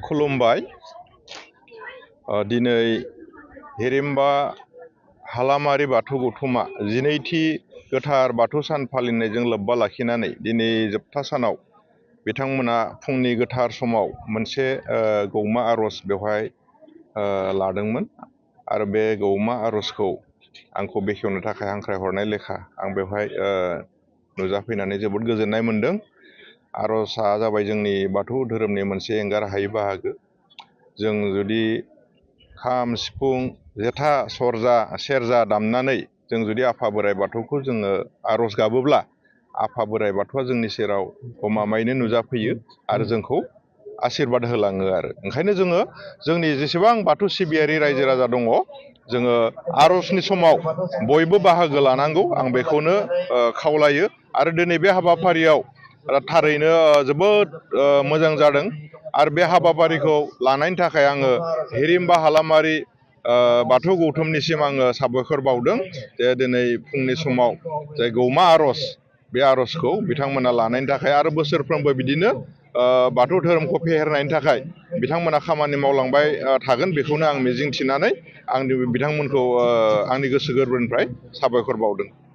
खुलुमबाय। दिनै हिरिम्बा हालामारि बाथौ गौथुमा 12थि गोथार बाथौ सान फालिनायजों लोब्बा लाखिनानै दिनै जोबथा सानाव बिथांमोना फुंनि गोथार समाव मोनसे गौमा आर'ज बेवहाय लादोंमोन आरो बे गौमा आर'जखौ आंखौ बेखेवनो थाखाय हांख्रायहरनाय लेखा आं बेवहाय नुजाफैनानै जोबोद गोजोननाय मोन्दों। आर'जआ जाबाय जोंनि बाथौ धोरोमनि मोनसे एंगार हायै बाहागो। जों जुदि खाम सिफुं जेथा सेरजा दामनानै जों जुदि आफा बोराइ बाथौखौ जोङो आर'ज गाबोब्ला आफा बोराइ बाथौआ जोंनि सेराव गमामायैनो नुजाफैयो आरो जोंखौ आशीर्बाद होलाङो आरो ओंखायनो जोङो जोंनि जेसेबां बाथौ सिबियारि रायजो राजा दङ जोङो आर'जनि समाव बयबो बाहागो लानांगौ आं बेखौनो खावलायो। आरो दिनै बे हाबाफारियाव थारैनो जोबोद मोजां जादों आरो बे हाबाफारिखौ लानायनि थाखाय आङो हिरिम्बा हालामारि बाथौ गौथुमनिसिम आङो साबायखर बावदों जे दिनै फुंनि समाव जाय गौमा आर'ज बे आर'जखौ बिथांमोना लानायनि थाखाय आरो बोसोरफ्रोमबो बिदिनो बाथौ धोरोमखौ फेहेरनायनि थाखाय बिथांमोना खामानि मावलांबाय थागोन बेखौनो आं मिजिंथिनानै बिथांमोनखौ आंनि गोसो गोरबोनिफ्राय साबायखर बावदों।